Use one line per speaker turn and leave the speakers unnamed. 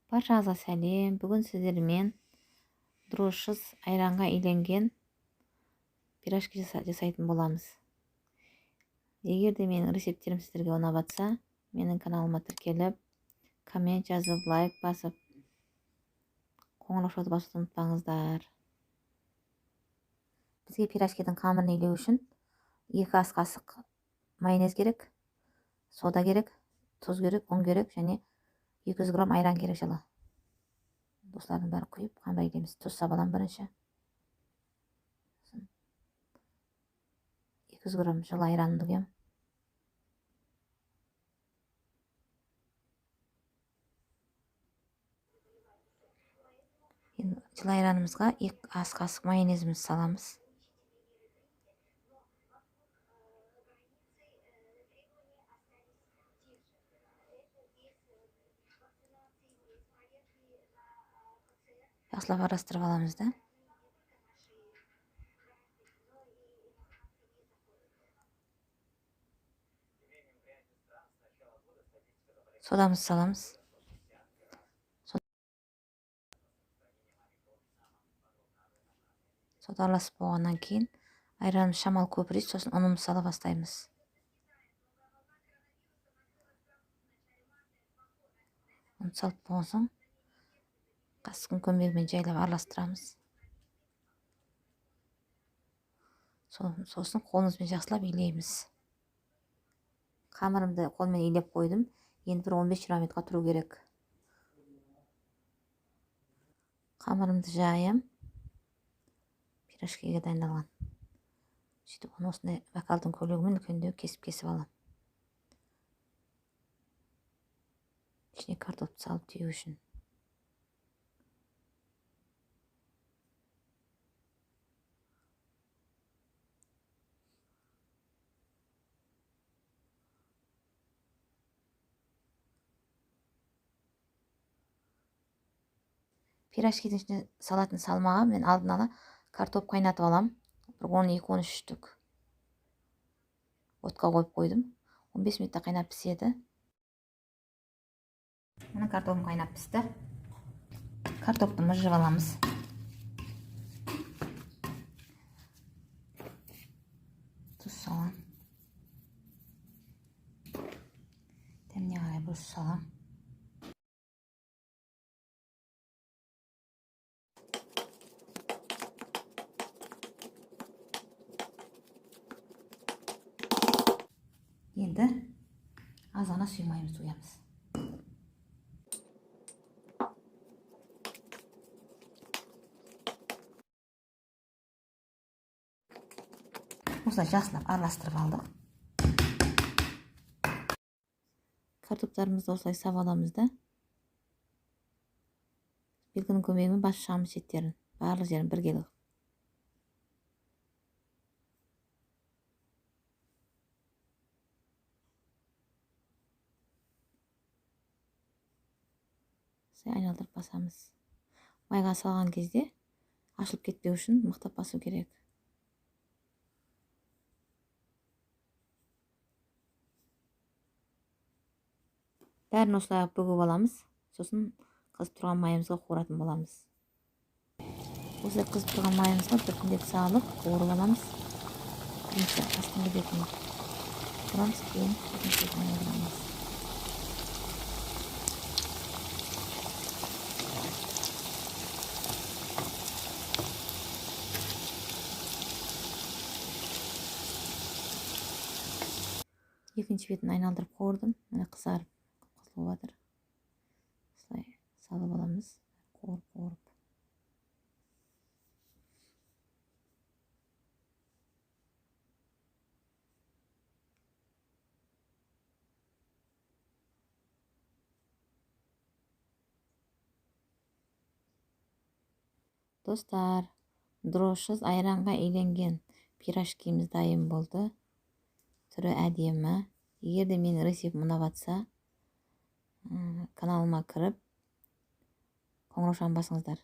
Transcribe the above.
Баршаңызға сәлем. Бүгін сіздермен дрожжысыз айранға иленген пирожки жасайтын боламыз. Егер де менің рецепттерім сіздерге ұнап жатса, менің каналыма тіркеліп, коммент жазып, лайк басып, қоңыраушаны басуды ұмытпаңыздар. Бізге пирожкидің қамырын илеу үшін 2 ас қасық майонез керек, сода керек, тұз керек, ұн керек және 200 грамм айран керек жылы. Осылардың бәрін құйып қамыр илейміз. Тұз сабалам бірінші. 200 грамм жылы айранды құямын. Енді жылы айранымызға 2 ас қасық майонезімізді саламыз. Жақсылап араластырып аламыз да. Содамызды саламыз. Сода араласып болғаннан кейін айранымыз шамалы көпіреді, сосын ұнымызды сала бастаймыз. Ұн салып болған соң қасықтың көмегімен жайлап араластырамыз. Сосын қолымызбен жақсылап илейміз. Қамырымды қолмен илеп қойдым. Енді бір 15-20 минутқа тұру керек. Қамырымды жаям. Пирожкиге дайындалған. Сөйтіп оны осындай бокалдың көйлегімен үлкендеу кесіп-кесіп аламын. Ішіне картопты салып түю үшін. Пирожкидің ішіне салатын салмаға мен алдын ала картоп қайнатып алам. Бір 12-13 штук. Отқа қойып қойдым. 15 минутта қайнап піседі. Мына картопым қайнап пісті. Картопты мыжып аламыз. Тұз салам. Дәміне қарай бұрыш салам. Енді аз ғана сұймаймыз, құямыз. Осылай жақсылап араластырып алдық. Картоптарымызды осылай сап аламыз да. Белгінің көмегімен басып шығамыз шеттерін, барлық жерін біргелі. Айналдырып басамыз. Майға салған кезде ашылып кетпеу үшін мықтап басу керек. Бәрін осылай бүгіп аламыз. Сосын қызып тұрған майымызға қуыратын боламыз. Осылай қызып тұрған майымызға біртіндеп салып қуырып аламыз. Бірінші астыңғы бетін қуырамыз, кейін екінші бетін қуырамыз. Екінші бетін айналдырып қуырдым. Міне қызарып, қызыл болып жатыр. Осылай салып аламыз, қуырып қуырып. Достар, дрожжысыз айранға иленген пирожкиміз дайын болды. Түрі әдемі. Егер де менің рецептім ұнап жатса, каналыма кіріп, қоңыраушаны басыңыздар.